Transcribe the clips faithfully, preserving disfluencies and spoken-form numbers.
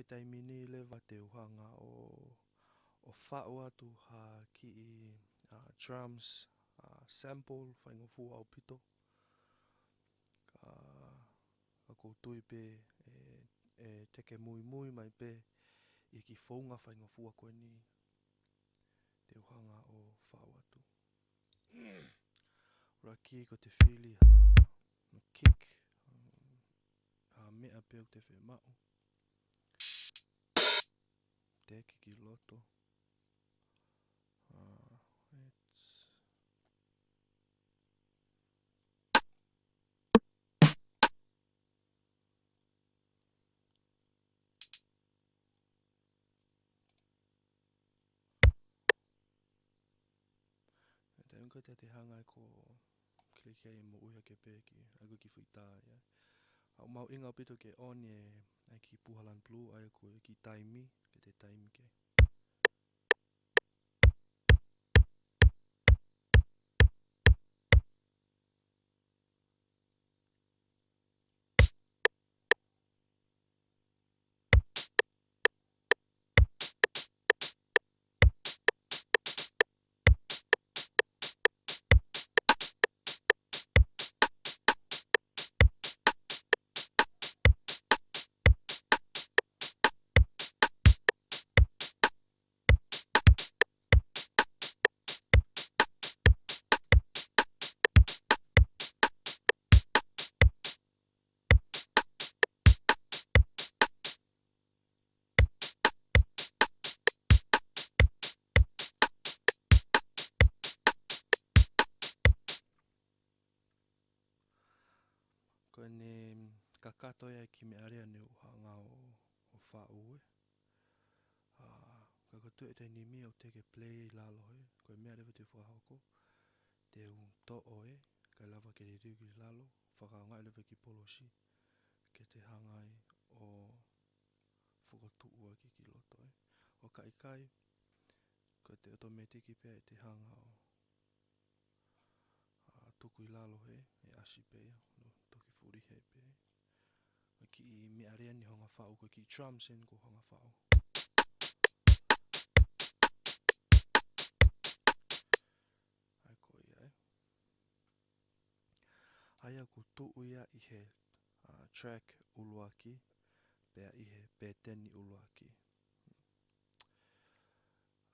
taimi ni leva te u hanga ʻo, ʻo faʻu atu ha kiʻi, ā, drums, ā, sample, faingofua ʻaupito. Ka, ka ʻoku ou tui pē ʻe, ʻe te ke muimui mai pē ʻi he kiʻi founga faingofua ko eni te u hanga ʻo faʻu atu. ʻUluaki ko te fili ha, ha kick, ha meʻa pē ʻoku te fiemaʻu. Te kiʻi loto. Ā, it's Taimi ko ē te te hanga ai ko e click ai mo uhi ake pē ki, ʻai ko e kiʻi fuʻu tā ia. ʻA, ʻoku mahuʻinga ʻaupito ke on e, ʻai kiʻi puha lana blue, ʻai ko e kiʻi taimi, ke te taimi ke. Ko ʻene kakato ia e kiʻi meʻalea naʻá ku hanga ʻo, ʻo faʻu ē. Ā, ka ko e tuʻu e taimi ni ʻoku te ke play ʻi lalo ē. Ko e meʻa leva te u fakahoko, te u toʻo ē, kae lava ke liliu ki lalo, fakaʻaongaʻi leva e kiʻi polosi, ke te hanga ai ʻo fokotuʻu ʻaki ki loto ē. ʻO ka ʻikai, ko e automatic pē ia te hanga ʻo, ā, tuku ʻi lalo hē, ʻe ʻasi pē ia, ʻo toki fuli hē pē. Ko e kiʻi meʻalea ni hoʻo hanga faʻu, ko e kiʻi drums eni ko hoʻo hanga faʻu. ʻAi ko ia ē. ʻA ia ʻoku tuʻu ia ʻi he, ā, track ʻuluaki, pea ʻi he pēteni ʻuluaki.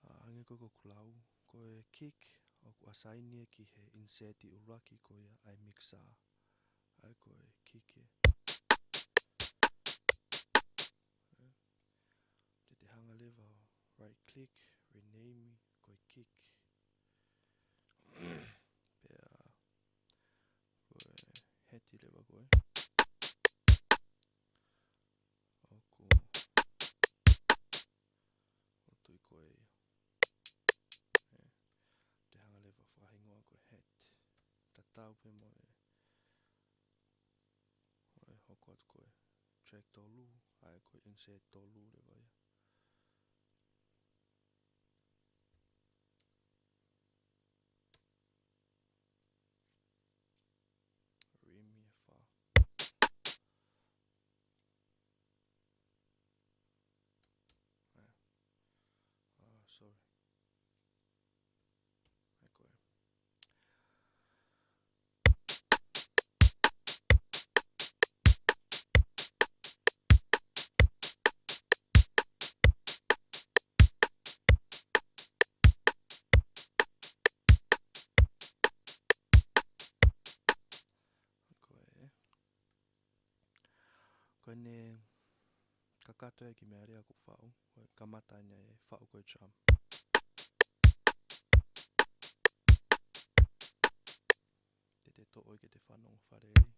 Ā, hangē ko ē ko ʻeku lau, ko e kick, ʻoku assign ia ki he insert ʻuluaki ko ia ʻa e mixer. ʻAi ko e kick ē. Te te hanga leva ʻo right click, rename, ko e kick. Pea, ko e head leva ko ē. ʻOku, ʻoku tui ko ē ia. Ē, te hanga leva fakahingoa ko e head. Tatau pē mo e, ʻo e hoko atu ko e track tolu, ʻai ko e insert tolu leva ia. Rimi e fā. Ē. Ā, sorry. ʻAi ko ē. Ko ē. Ko ʻene kakato ia e kiʻi meʻalea ʻoku faʻu, ko e kamata ʻeni ʻa e faʻu ko e drum. Te te toʻo ia ke te fanongo fakalelei.